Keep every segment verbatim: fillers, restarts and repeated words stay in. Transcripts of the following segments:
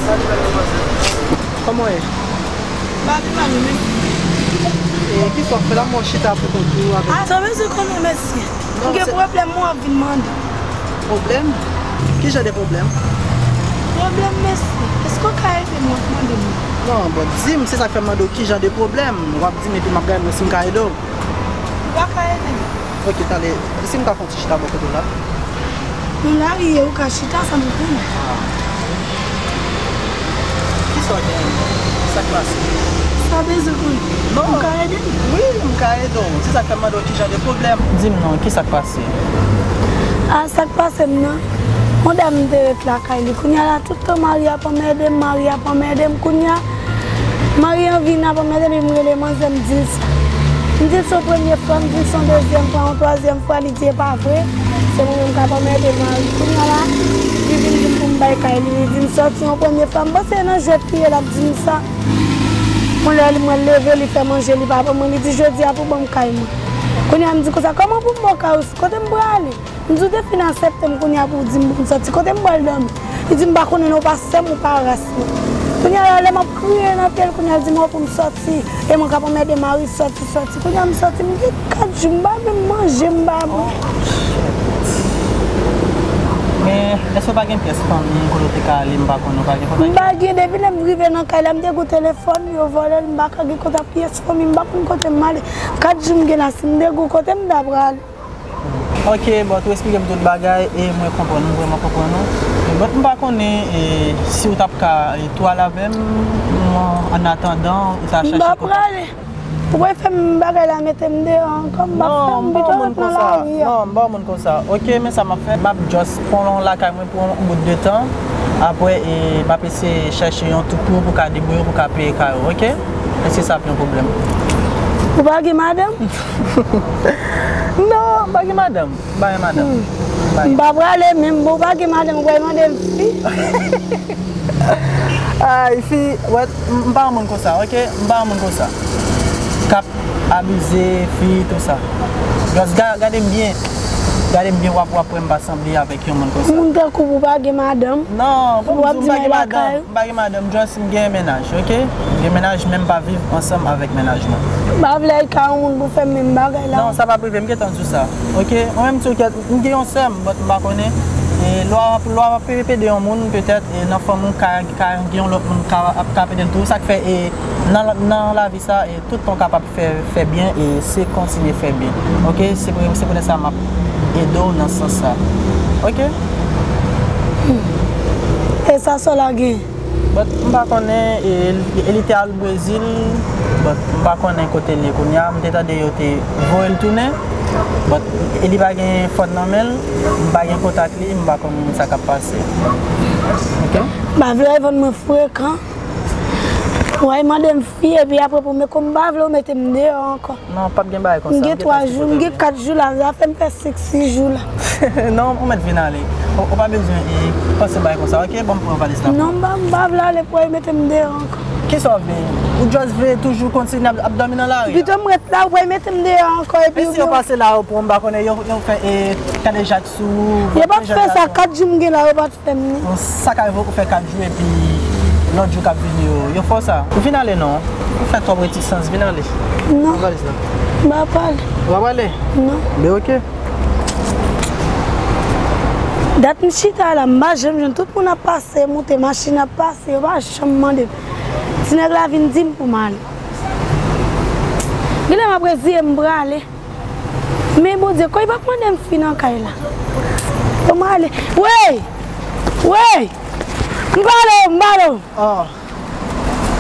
Salut, bèl demwazèl. Kòman w ye? M pa pi mal, non, men. E, kisa w ap fè la? M wè w chita pou kont ou avèk... Ah, sa w bezwen konnen, mesye. M gen pwoblèm, mwen ap vin mande. Pwoblèm? Ki jan de pwoblèm? Pwoblèm, mesye. Èske w ka ede m? W ap mande m. Non, bon, di m, se sa k fè m mande w ki jan de pwoblèm. W ap di m, epi m ap gade mwen si m ka ede w. Ou pa ka ede m. Ok, tande, si m ka fè yon ti chita bò kote w la? Nan lari ye, ou ka chita san m konnen. Ah. Kisa w genyen? Sa k pase? Sa w bezwen konnen? Non. Ou ka ede m? Wi, m ka ede w. Se sa k fè m mande w ki jan de pwoblèm. Di m non, kisa k pase? Ah, sa k pase m nan? Yon dam m te ret lakay li. Kounye a la, tout tan mari ap anmède m, mari ap anmède m. Kounye a, mari an vin ap anmède m, epi m rele manzè, m di l sa. M di l se yon premye fwa, m di l se yon dezyèm fwa, yon twazyèm fwa, li di e pa vre. Se mwen menm k ap anmède mari. Kounye a la, li vin di m pou m bay kay li, li di m sòti yon premye fwa. M panse se nan jwèt li ye, l ap di m sa. Yon lè li, mwen leve, li fè manje, li pa ban mwen, li di jodi a pou ban m kay mwen. Kounye a m di konsa, kòman pou m ba w kay ou, kote m prale? M di w te fin aksepte m, kounye a pou w di m pou m sòti, kote m pral dòmi? Li di m pa konnen non, ou pa sè m, ou pa ras mwen. Kounye a la, lè m ap kriye nan pye l, kounye a l di m pou m sòti, e mwen k ap anmède mari, sòti, sòti. Kounye a m sòti, m gen kat jou m pa menm manje, m pa bwè. Men, èske w pa gen pyès fanmi kote w te ka ale, m pa konnen, w pa gen kontak? M pa gen, depi lè m rive nan kay la, m te gou telefòn, yo vòlè l, m pa ka gen kontak pyès fanmi, m pa konn kote m ale. Kat jou m gen la, si m te gou, kote m ta prale? Ok, bon, ou eksplike m tout bagay e mwen konprann ou, vrèman konprann ou. Bon, m pa konnen, e, si w t ap ka, e, tou al avè m, an atandan, ou ta chache kontak. M pa prale. Ou prefere m bagay la mete m deyò ankò, m pa fè, m pito ret nan lari a. Non, m pa yon moun konsa. Ok, men sa m ap fè, m ap just pran w lakay mwen pou yon bout de tan. Apre, e, m ap eseye chèche yon ti kou pou w ka debouye w, pou w ka peye kay ou, ok? Èske sa ap yon pwoblèm? Ou pa gen madanm? Non, m pa gen madanm. M pa gen madanm. M pa gen. M pa prale menm, bon, ou pa gen madanm, ou pral mande m fi? Ay, fi, wè, m, m pa yon moun konsa, ok? M pa yon moun konsa. K ap abize fi, tout sa. Just ga-, gade m byen. Gade m byen, w ap, w ap wè m pa sanble avèk yon moun konsa. Moun tankou w pa gen madanm. Non, pou m di w m pa gen madanm. M pa gen madanm, just m gen mennaj, ok? M gen mennaj, men m pa viv ansanm avèk mennaj mwen. M pa vle al kay yon moun pou fè m menm bagay la. Non, sa p ap rive, m gentan di w sa, ok? Mwen menm tou, kèt, m gen yon sè m, but m pa konnen. E lè w ap, lè w ap pede yon moun, petèt, e nan fanmi w ka, ka gen yon lòt moun ka, ap ka pede l tou. Sa k fè, e nan, nan lavi sa, e tout tan w kapab fè, fè byen e se kontinye fè byen. Ok? Se pou, se poutèt sa m ap ede w nan sans sa. Ok? E sa Sola gen? But m pa konnen, e, e li te al Brezil, but m pa konnen kote l ye kounye a. M te tande yo te voye l tounen, but e li pa gen fòn nan men l, m pa gen kontak li, m pa konn sa k ap pase. Ok? M pa vle iPhone mwen frekan. Ou al mande m fi, epi apre pou m, kòm m pa vle w mete m deyò ankò. Non, p ap gen bagay konsa. M gen twa jou, m gen kat jou la, sa fè m fè senk, sis jou la. Non, ou mèt vin ale. Ou, ou pa bezwen e, panse bagay konsa, oke? Ban m pran valiz la. Non, m pa, m pa vle ale pou w mete m deyò ankò. Kisa w vle? Ou just vle toujou kontinye ap, ap dòmi nan lari a? Pito m ret la, ou pral mete m deyò ankò, epi... E si yo pase la, yo pran, m pa konnen, yo, yo fè e kadejak sou ou? Yo pa t fè sa, kat jou m gen la, yo pa t fè m ni. Bon, sa ka rive ou fè kat jou epi lòt jou k ap vini yo, yo fè w sa. Ou vin ale non. Ou fè twòp retisans, vin ale. Non. Pran valiz la. M pa pale. Ou pa pale? Non. Ben oke. Dat m chita la, m pa janm jwenn. Tout moun ap pase, moute, machin ap pase, yo pa janm mande m. Ti nèg la vin di m pou m ale. Genlè m ap reziye m, m prale. Men Bondye, kòman l p ap mande m fi nan kay la? Bon, m ale. Wey! Wey! M pale w, m pale w. Oh.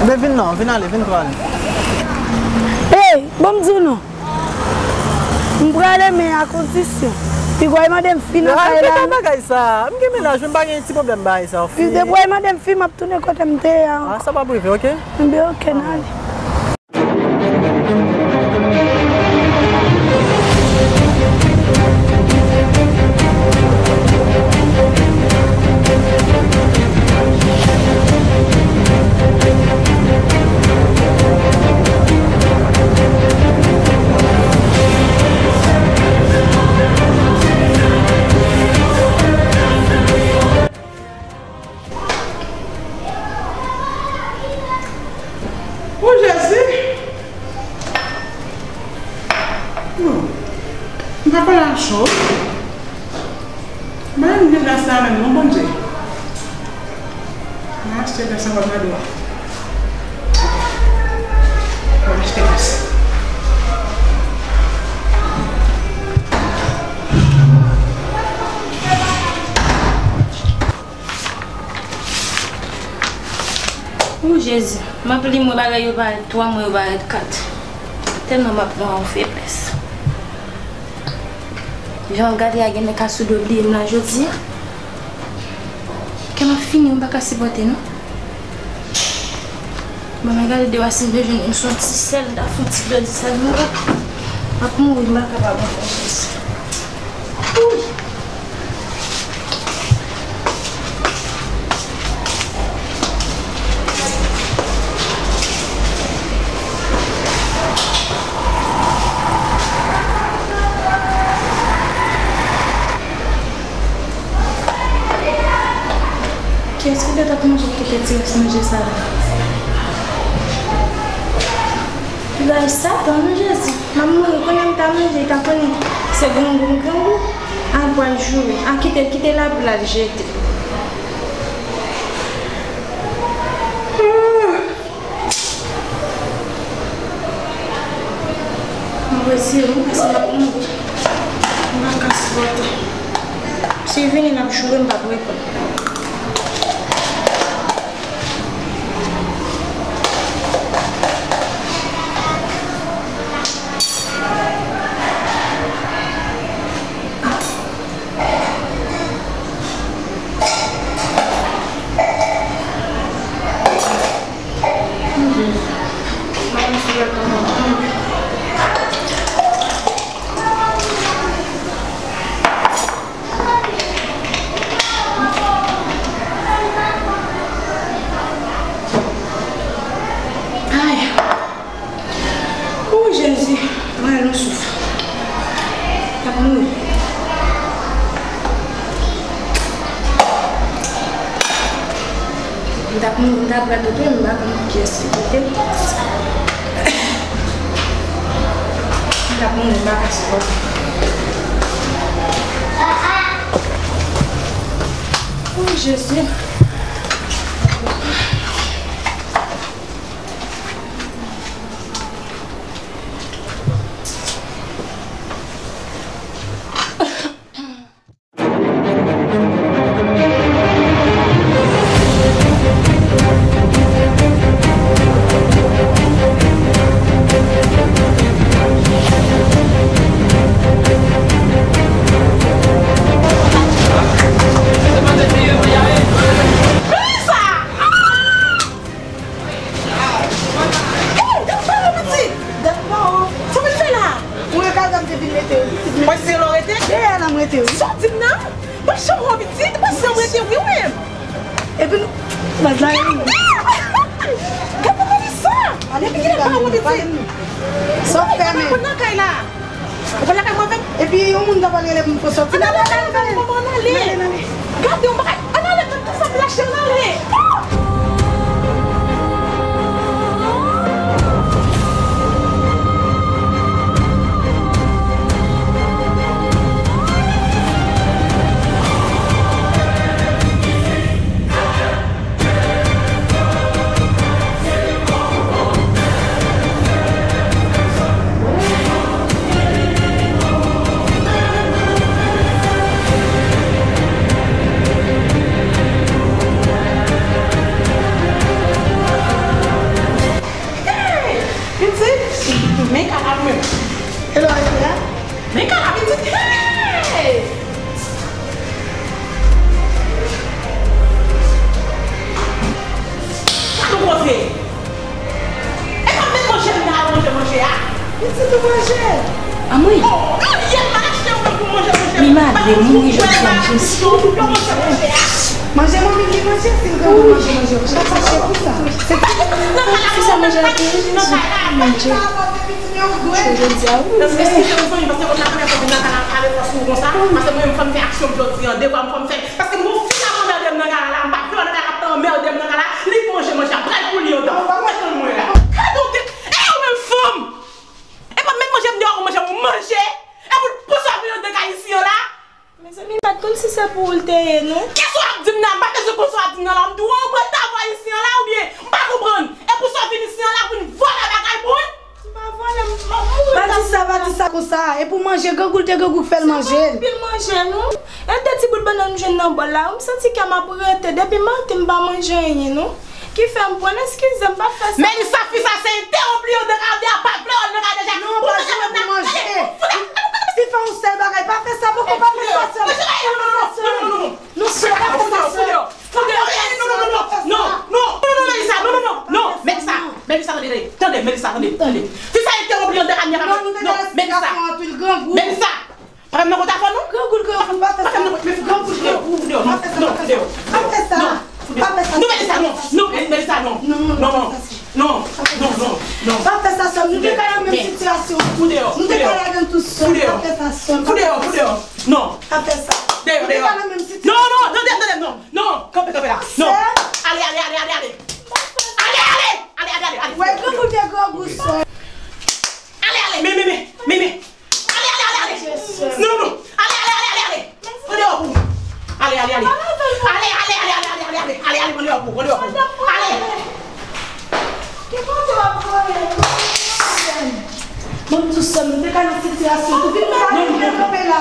Ebyen vin non, vin ale, vin prale. Ey, bon m di w non. M prale men a kondisyon. Piga w mande m fi nan kay la. Bagay sa. M gen mennaj, men m pa gen ti pwoblèm bagay sa. Piga w mande m fi, m ap tounen kote m te ye a. Ah, sa p ap rive, oke? Ebyen oke, n ale. O Jezi! Non. M pa pale a cho. Mwen menm gen glas la menm non, Bondye. Mwen achte glas anba bra dwat. Mwen achte glas. O Jezi, m ap li mwen bagay yo parèt twa, mwen yo parèt kat. Tèlman m ap pran yon feblès. Jan w gade a, gen nèg ka sou do bliye m la jodi a. Kè m ap fini, m pa ka sipòte non. Bon, mwen gade dewa si m te jwenn m sou yon ti sèl, m ta fè yon ti blòdi sèl mwen. M ap mouri, m pa kapab ankò. Wouy! Kiyès ki te t ap manje ki te ti rès manje sa la? Bagay Satan, non, Jezi. M ap mouri, kounye a m ta manje, ta konnen se grangou m grangou. Al pral joure. A, kite l, kite l ap la, l jete. Mwen retire m, paske m ap mouri. M pa ka sipòte. Si l vini, l ap joure, m p ap reponn. Ay! O Jezi, mwen al yon souf. M t ap mouri. M t ap mouri, m t ap pran tout, m pa konn kiyès ki pote. M t ap mouri, m pa ka sipòte. O Jezi. Baz la, e. Gade Melissa! Depi kilè pa wè pitit? Sa w fè men? Ou konn nan kay la? Ou konn nan kay mwen fè? Epi yon moun ta pral rele m pou sòti. Ann ale, ann ale, ann ale, ann ale. Gade yon bagay. Ann ale, menm tou sa m lache, ann ale. Pitit, men kaka mwen. Hello, Ayla. Men kaka pitit. Hey! Gad yon koze. E pa menm manje m nan al manje manje a. Pitit ou manje. Anmwey. Oh, Gabriel pa achte yon pou manje manje. Li malere mouri jodi a, Jezi. Manje manmi li manje, si l gen pou manje manje. Ou pa fache pou sa. Se ti fi sa manje la pou li, Jezi. Manje. Jodi a, wi. Eskize m, zanmi, paske konn la premye fwa m vin nan kay la, m pale fò sou ou konsa. Paske mwen menm, fò m fè aksyon jodi a, devwa m fò m fè. Paske m gon fi k ap anmède m nan kay la, m pa vle nan kay la, ap anmède m nan kay la, li k manje manje a, pral pou li andan. Ou pa konn mwen la. Gade ou te, e ou menm fanm! E pa menm manje m deyò, ou manje, ou manje. E pou, pou sa vin andan kay isi an la. Mezanmi, m pa t konn si se pou ou l te ye, non. Kisa w ap di m nan? M pa bezwen konn sa w ap di m nan la. M di w, ou pral ta vwa isi an la oubyen? M pa konprann. E pou sa w vin isi an la, pou vin vòlè bagay pou mwen? M pa vòlè, m, m ap mouri. Pa di sa, pa di sa konsa. E pou manje, grangou l te grangou k fè l manje l. Se pa anpil manje, non. E de ti bout bannann m jwenn nan bòl la, m santi kè m ap rete. Depi maten, m pa manje anyen, non. Ki fè m pran, eskize m, pa fè sa. Melissa, fi sa se entewonp li andan kay la, pa vle al nan kay deja. Non, pa jwenn pou manje. Ti fè yon sèl bagay, pa fè sa, poko, pa fè sa, sè m. Pa fè sa, sè m. Non, sè m, pa fè sa, sè m. Non, non, non, non, non, non, non, Melissa, non, non, non, non, Melissa, tande, tande, Melissa, tande, tande. Fi sa entewonp li andan kay la, pa vle. Non, Melissa. Melissa. Pa fè m nan konta fò non. Grangou l, grangou l, pa fè sa. Grangou l, grangou l. Pa fè sa, pa fè sa. Pa fè sa. Pa fè sa. Non, Melissa, non. Non, Melissa, non. Non, non, non. Non, non, non, non. Pa fè sa, sè m. Nou te ka nan menm sitiyasyon. Nou te ka ladan tou sè m. Pa fè sa, sè m. Pa fè sa. Non. Pa fè sa. Nou te ka nan menm sitiyasyon. Non, non, tande, tande, non. Non, kanpe, kanpe la. Non. Ale, ale, ale, ale, ale. Ale, ale. Ale, ale, ale, ale. Wè, grangou l te grangou, sè m. Ale, ale. Men, men, men, men, men. Ale, ale, ale, ale. Non, non. Ale, ale, ale, ale, ale. Pran deyò pou mwen. Ale, ale, ale. Ale, ale, ale, ale, ale, ale, ale. Ale, ale, pran deyò pou, pran deyò pou. Ale. Ki kote w ap voye m? Mwen tou sè m, nou te ka nan sitiyasyon tou. Vin nou pa vin kanpe la.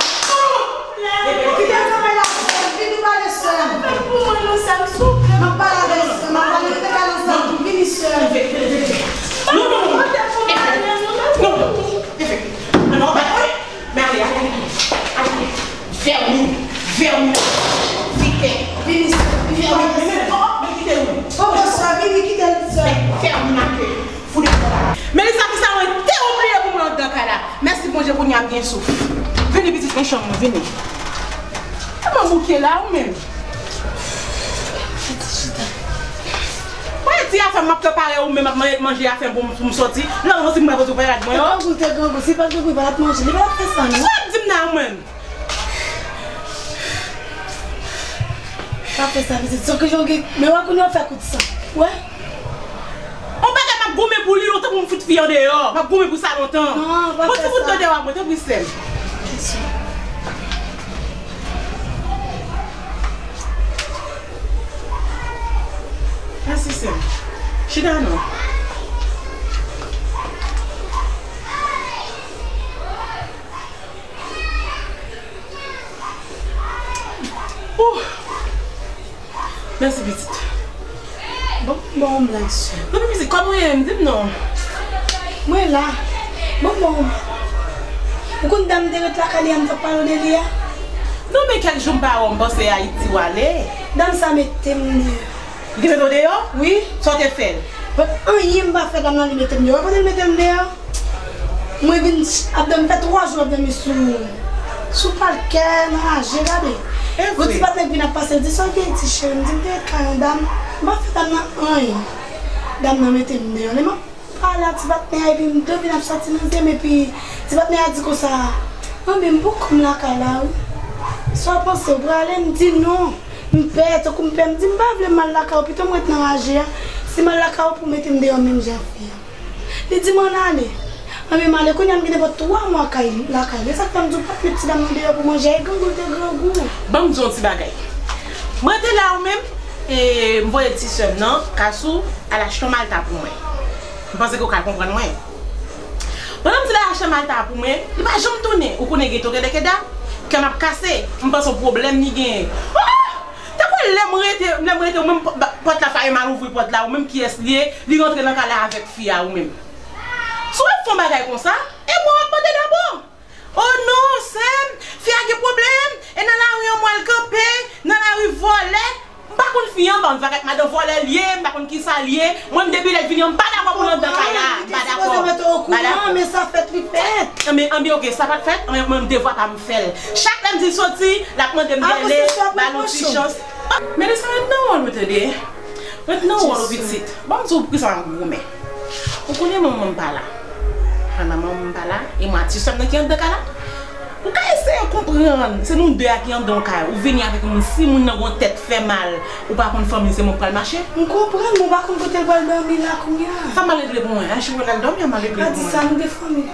Kite m kanpe la, sè m. Vin nou pale, sè m. Fè l pou mwen non, sè m, souple. M ap pale avè sè m, m ap pale, nou te ka nan sa tou. Vini, sè m. Non, non, non. Non, non, non. Efektivman. Ann, anba, wi. Men ale, ale, ale, ale. Vèmin, vèmin. Vite. Vini, vini, vèmin, vini. Oh, men kite nou. Oh, bonswa, vini, kite l, sè. Vèmin ake. Fout de kò la. Melissa, fi sa mwen te oubliye pou mwen andan kay la. Mèsi Bondye, kounye a m gen souf. Vini, pitit, men chanm mwen, vini. Kòman bouke la, ou menm? Mwen di afè m ap prepare ou menm ap manje, manje afè pou m, pou m sòti. Lè ou sòti m pa pote w parad mwen yo. Grangou l te grangou, si l pa t grangou, li pa t ap manje, li pa t ap fè sa non. Sa w ap di m nan mwen? Pa fè sa, pitit. Sòke jan w gen, men w a kounye w ap fè kout san. Wè? On bagay m ap goumen pou li lontan pou m fout fi an deyò. M ap goumen pou sa lontan. Non, pa fè sa. Bon, ti bout tan deyò a mwen, tanpri sè m. Mèsi, sè m. Chita non. Ouh! Mèsi, pitit. Bon, bon, m la, sè. Non, men pitit, kòman w ye menm? Di m non. Mwen la. Bon, bon. Ou konn dam te ret lakay li a, m t ap pale w de li a? Non, men kèk jou m pa wè w, m panse Ayiti w ale. Dam sa mete m deyò. Li te mete w deyò? Wi. Sa w te fè l? Bon, anyen m pa fè dam nan, li mete m deyò. Wè kote l mete m deyò? Mwen vin ap dòmi, fè twa jou ap dòmi sou, sou palkè, nan raje, gade. Gon ti patnè k vin ap pase, l di, "Sa w gen, ti cheri?" M di, "M te ret kay yon dam." M pa fè dam nan anyen. Dam nan mete m deyò. Lè m ap pale a ti patnè a, epi m do vin ap soti nan zye m, epi ti patnè a di konsa, "Anben, m poko m lakay la, wi. Sa w panse, w prale?" M di, "Non." M pè, tankou m pè, m di, "M pa vle m al lakay ou, pito m ret nan raje a. Si m al lakay ou, pou w mete m deyò menm jan ak fi a." Li di m ann ale. Anben, m ale, kounye a m gen nenpòt twa mwa kay, lakay li. E sa k fè m di w pa t met ti dam nan deyò pou manje a, e grangou l te grangou. Ban m di w yon ti bagay. Mwen te la ou menm, e m voye ti sè m nan, Kasou, al achte yon malta pou mwen. M panse ke w ka konprann mwen. Pandan m di l al achte malta pou mwen, li pa janm tounen. Ou konnen gen tokèdèkèda, kè m ap kase. M panse yon pwoblèm li genyen. Oh! Tankou lè m rete, lè m rete, ou menm pò-, ba-, pòt la fè m al ouvri pòt la, ou menm kiyès li ye, li rantre nan kay la avèk fi a ou menm. Si w ap fè yon bagay konsa, e mwen w ap mande dabò. Oh non, sè m, fi a gen pwoblèm, e nan lari anmwa l kanpe, nan lari vòlè. M pa konn fi an, ban m vakak madan vòlè l ye, m pa konn kisa l ye. Mwen menm depi lè l vini an, m pa dakò pou l anndan kay la, m pa dakò. M pa dakò. Men sa fèt, li fèt. Anben, anben, oke, sa pa t fèt, anben, mwen menm devwa pa m fè l. Chak lè m di l soti, l ap mande m bèle, ba l yon ti chans. Men li sa ret nan wòl ou tande. Ret nan wòl ou pitit. Ban m di w poukisa m ap goumen. Ou konnen manman m pa la. Pandan manman m pa la, e mwen ak ti sè m nan ki anndan kay la. Ou ka eseye konprann, se nou de a ki anndan yon kay. Ou vini avèk yon moun, si moun nan gon tèt fè mal, ou pa konn fanmi l, se mwen k pral mache. M konprann, men w pa konn kote l pral dòmi la kounye a. Sa m al regle pou mwen. Achi w al dòmi, m al regle pou mwen. Pa di sa, nou gen fanmi.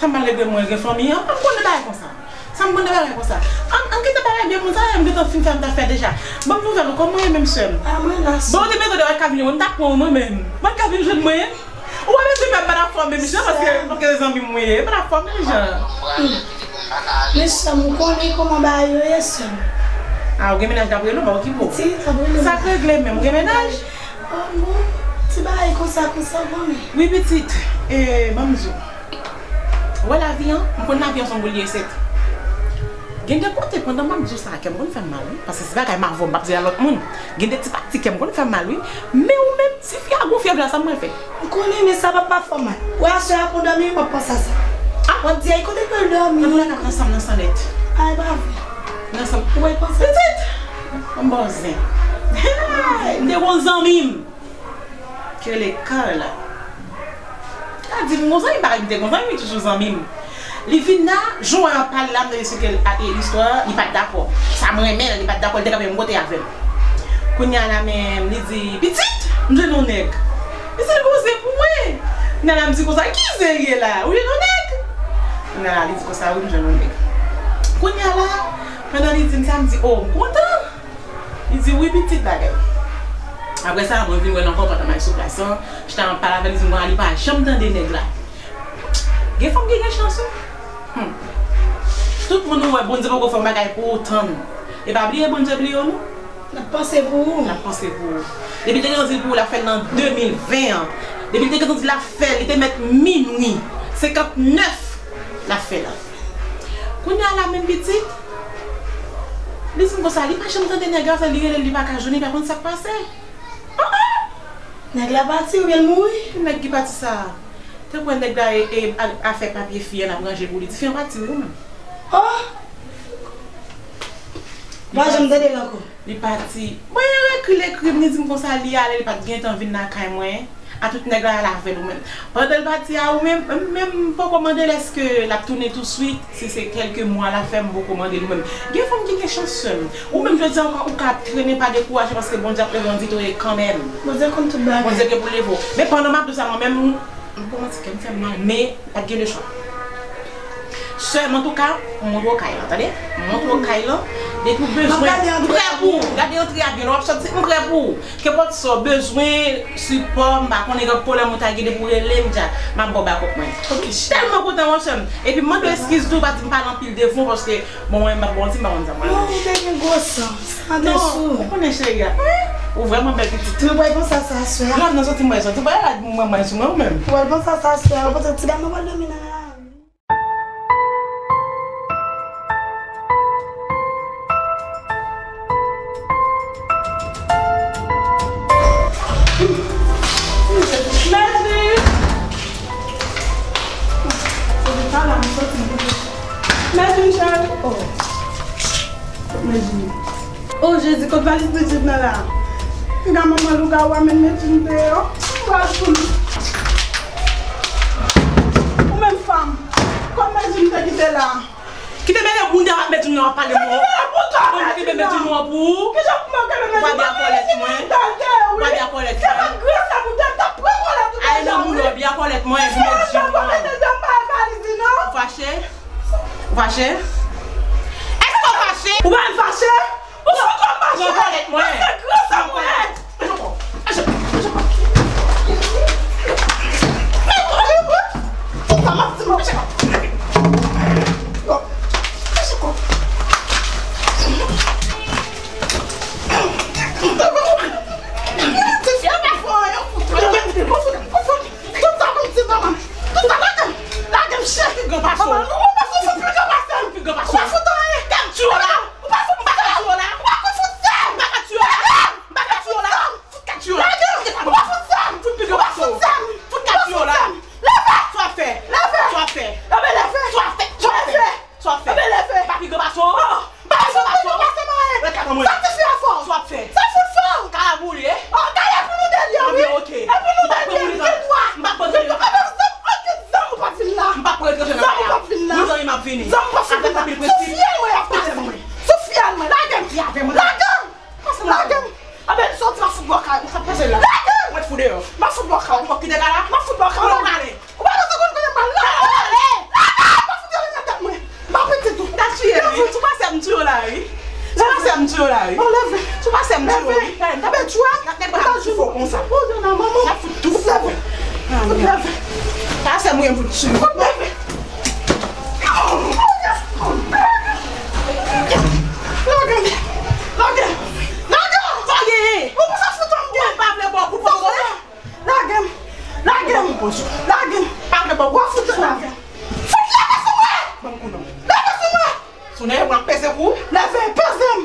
Sa m al regle mwen gen fanmi an, m pa konn de bagay konsa. Sa m konn de bagay konsa. Ann, ann kite bagay byen moun sa yo, m gentan fin fè m ta fè deja. Ban m nouvèl ou, kòman w ye menm sè m? A, mwen la, sè. Bon, ou te bezwen de wè kabine, mwen m t ap pran w mwen menm. Ban kabine jwenn mwen. Ou pa bezwen fè m pa t ap fè w menm jan, paske, paske se zanmi m ou ye, pa t ap fè w menm jan. Men sè m, ou konnen kòman bagay yo ye, sè m. A, ou gen mennaj k ap rele w, pa okipe w. Pitit, ap rele m. Sa k regle menm, ou gen mennaj? Oh, bon, ti bagay konsa, konsa, ou konnen. Wi, pitit, e, ban m di w. Ou wè lavi an, m konn lavi an se yon boul li ye sèt. Gen de kote, pandan m ap di w sa, kè m konn fè m mal, wi. Paske si bagay m avè w, m p ap di l a lòt moun. Gen de ti pati kè m konn fè m mal, wi. Men ou menm, si fi a gon fyèv la, sa m pral fè? M konnen, men sa p ap pa fè w mal. Ou wè aswè a pou w dòmi, w ap panse a sa. A? W ap di, "Ay, kote l pral dòmi?" Ann, nou lakay ansanm nan san nèt. Ay, pa vre. Nan san. Ou pral panse a sa. Pitit! Ban m ba w zen. M te gon zanmi m. Ki rele Carla. Ka di m gon zanmi, m pa ka di m te gon zanmi, wi, toujou zanmi m. Li vin la, jan w wè m ap pale la, m te esplike l, a, e, istwa, li pa t dakò. Sa m renmen, li pa t dakò, li te kanpe menm kote avè m. Kounye a la menm, li di, "Pitit, m jwenn yon nèg." Li di l poze pou mwen. Kounye a la, m di konsa, "Ki zen ye la? Ou jwenn yon nèg?" Kounye a la, li di konsa, "Wi, m jwenn yon nèg." Kounye a la, pandan li di m sa, m di, "O, m kontan." Li di, "Wi, pitit, bagay." Apre sa, mwen vin wè l ankò pandan m al sou plas lan. Chita m ap pale avè l, li di m, "Bon, li pa janm tande nèg la." Gen fanm ki gen chans, wi. Hmm. Tout moun ou wè, Bondye poko fè yon bagay pou ou, tann. E pa bliye Bondye bliye w, non. L ap panse pou ou. L ap panse pou ou. Depi l te gentan di l pou ou, l ap fè l nan de mil ven an. Depi l te gentan di l ap fè l, li te mèt minwi senkantnèf, l ap fè l. Kounye a la menm pitit, li di m konsa, li pa janm tande nèg la, li rele l, li pa ka jwenn li, pa konn sa k pase. Ah, ah! Nèg la pati oubyen l mouri? Nèg ki pati sa a? Te kwè nèg la e, e, a, afè papye fi an ap ranje pou li. Tifi an pati wi, ou menm. Oh! Ou pa janm tande l ankò? Li pati. Mwen ekri l ekri m, li di m konsa li ale, li pa t gentan vin lakay mwen. A tout nèg la al avè l ou menm. Pandan l pati a ou menm, m menm m poko mande l èske l ap tounen touswit, si se kèlke mwa l ap fè, m poko mande l ou menm. Gen fanm ki gen chans sè m. Ou menm jodi a ou ka, ou ka ap trennen, pa dekouraje paske Bondye ap leve yon ditoye kanmenm. Bondye konn tout bagay. Bondye gen pou leve w. Men pandan m ap di w sa mwen menm, m poko manti kè m fè m mal, men pa t gen lechwa. Sè m, antouka, m montre w kay lan, tande? M montre w kay lan. Depi w bezwen, m prè pou w. Gade antre a byen, lè w ap sòti, m prè pou w. Kenpòt sa w bezwen, sipò, m pa konnen gen pwoblèm ou ta gen, depi w rele m, dja, m ap ba w bakòp mwen. Ok, cheri. M tèlman kontan wè w, sè m. Epi m mande w eskiz tou, pa di m pale anpil devan w, paske, bon, mwen, m p ap ba w manti, m pa konn sa m pral di. Non, ou te gen gwo sans. Sa te sou. Non, ou konnen, cheri a. Wi, ou vrèman bèl pitit. Nou pral panse a sa aswè a. Lòt nan sòti mwen sòti, ou pral di mwen mwen sou mwen ou menm. Ou pral panse a sa aswè a, ou panse ti dam nan pral dòmi nan lari. Medjine! Medjine, cheri! Oh! Medjine. O Jezi, kot valiz Bridget nan la? Piga manman lougawou a, men Medjine deyò. M pral sou li. Ou menm fanm, kot Medjine te kite la? Kite mele bounda ak Medjine nan w ap pale mwen. Mwen kenbe Medjine nan pou ou. Ou pa byen kòlèt mwen. Ou pa byen kòlèt mwen. Ale nan moun nan, byen kòlèt mwen, Medjine nan. Ou fache? Ou fache? Èske w fache? Ou pa fache? Ou fout wè m mache. Pran kòlèt mwen. Paske gran sa mwen. Pran kòlèt. Tout sa konn ti manman. Tout sa lage m. Lage m chèf. Manman, ou pa fout pli gran pase m. Ou pa fout anyen. Kèt tchou la. Ou pa fout sa. Ou pa fout sa. M pa ka tchou la. M pa ka tchou la. Fout kèt tchou la. Lage m. Ou pa fout sa. Fout pli gran pase w. Fout kèt tchou la. Leve. Sa w ap fè? Leve. Sa w ap fè? Leve, leve. Sa w ap fè? Sa w ap fè? Sa w ap fè? Leve, leve. M pa pi gran pase w. M pa fout pli gran pase m anyen. Ret la ban mwen. Sa tifi a fè w? Sa w ap fè? Sa fout fè w? Kay la boule. O, kay la pou nou de li a, wi. Ebyen, oke. E pou nou de li a, li gen dwa. M p ap pran zam. Okenn zam ou p ap vin la. M p ap pran zam. Zam ou p ap vin la. Wi, zanmi m ap vini. Zam ou p ap vin la. Avèk anpil prensip. Sou fyèl mwen y ap pase mwen. Sou fyèl mwen. Lage m. Lage m. Lage m. Anben, soti, m ap fout bò kay ou. Sa pase la? Lage m. Mwen fout deyò. M ap fout bò kay ou. Ou p ap kite kay la? M ap fout bò kay ou. Ou p ap ale. Ou pa bezwen konn kote m pral. Lage m. Lage m. M ap fout ale nan tèt mwen. M ap pete tou. Ou ta tiye m, wi. Tou pase m tiye w la, wi. Tou pase m tiye w la, wi. Bon, leve. Tou pase m tiye w, wi. Leve. Anben, tchou a. N ap met bra m sou fò konsa. Ou jwenn nan manman. N ap fout tou fò. Fout leve. Fout leve. Pase m, wi, m fout tiye w. Fout leve. Lage m! Lage m! Lage m! Sa w genyen? Ou konsa fout m gen! Ou pa vle bò kout pozo la? Lage m! Lage m! Lage m! Pa vle bò kout pozo la? Fout leve sou mwen! Ban m kou non. Leve sou mwen! Sou nèg mwen ap peze kou? Leve, peze m!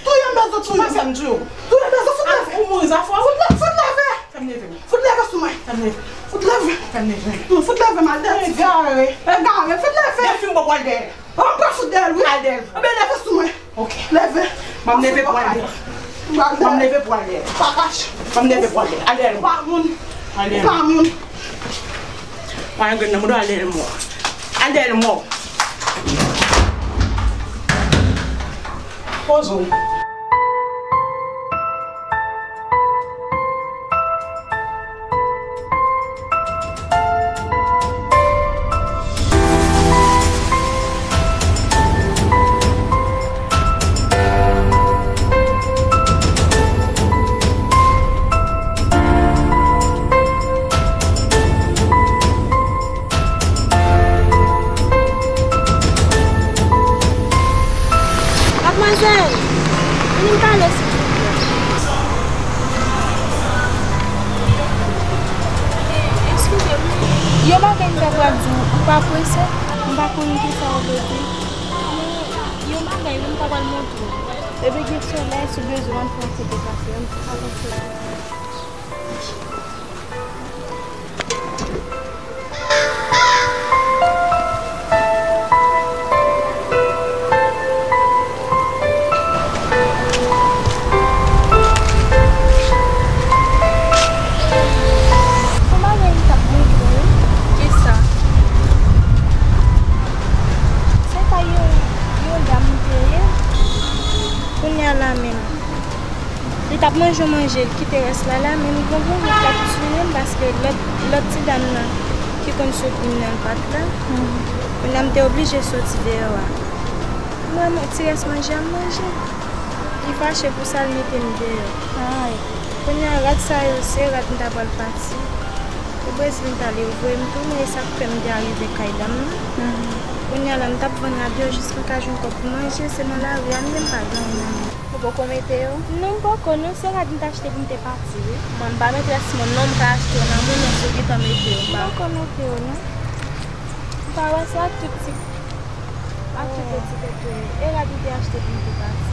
Touye m bezwen touye. Pase m di w. Touye m bezwen fout leve. Ou mouri zafè w? Fout leve, fout leve. Fè m leve m. Fout leve sou mwen. Fè m leve. Fout leve. Fè m leve. Fout leve m al dèyè. Egare. Egare, fout leve. Depi m pran pral dèyè. An, m pral fout dèyè l, wi. Al dèyè l. Anben, leve sou mwen. Oke. Leve. Ban m leve pou al dèyè. Ban m leve pou al dèyè. Pa kache. Ban m leve pou al dèyè. Al dèyè l. Ou pa moun. Al dèyè l. Ou pa moun. Pa gen grenn nan mouda w, al dèyè l mò. Al dèyè l mò. Poze w. Madmwazèl, vini m pale, silvouplè. Eskize m, yon bagay m ta pral di w, ou pa prese? M pa konn kisa w vle di. Men, yon bagay wi m ta pral montre w. Depi gen solèy, si w bezwen ann fè yon ti deplase, ann avanse. Yon bagay m t ap montre w. Kisa? Se kay yon, yon dam te ye. Kounye a la menm. Li t ap manje yon manje, li kite rès la la, men li gen yon vant k ap tiye l paske lòt, lòt ti dam nan ki konn soutni m nan, l pa t la. Kounye a m te oblije soti deyò a. M wè ti rès manje a, m manje. Li fache pou sa, l mete m deyò. Kounye a, rad sa yo, se rad m ta pral pati. Pou Brezil m t ale, yo voye m tounen, e sa k fè m te arive kay dam nan. Kounye a la, m t ap vann rad yo jis pou m ka jwenn kòb pou manje, se nan lari a m ye, m pa gen anyen nan men. Ou poko mete yo? Non, m poko non, se rad m t achte pou m te pati wi. Mwen m pa mete rès moun non, m ka achte yo nan moun nan si w gentan mete yo, m pa. M poko mete yo non. M pa wè sa ak tout ti, ak tout ti tèt yo ye. E rad m te achte pou m te pati.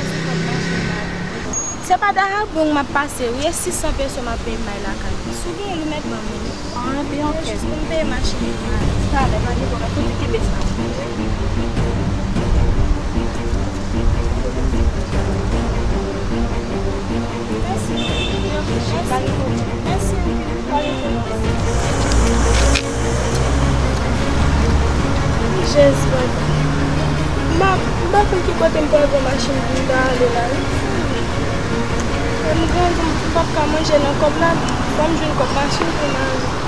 bezwen kòb machin la. Se pa Dayabung m ap pase wi, e sis san peso m ap peye m bay lakay mwen. Si w gen l, ou mèt ban m li. An, te yon kèk. Jis pou m peye machin li. Talè, pa gen pwoblèm, fout kenbe sa. Mèsi. Mèsi. Mèsi. Jezi, papa. M pa, m pa konn ki kote m pral pran machin pou m ta ale la, wi. Lè m grandi, m p ap ka manje nan kòb la. Fò m jwenn kòb machin pou m ale.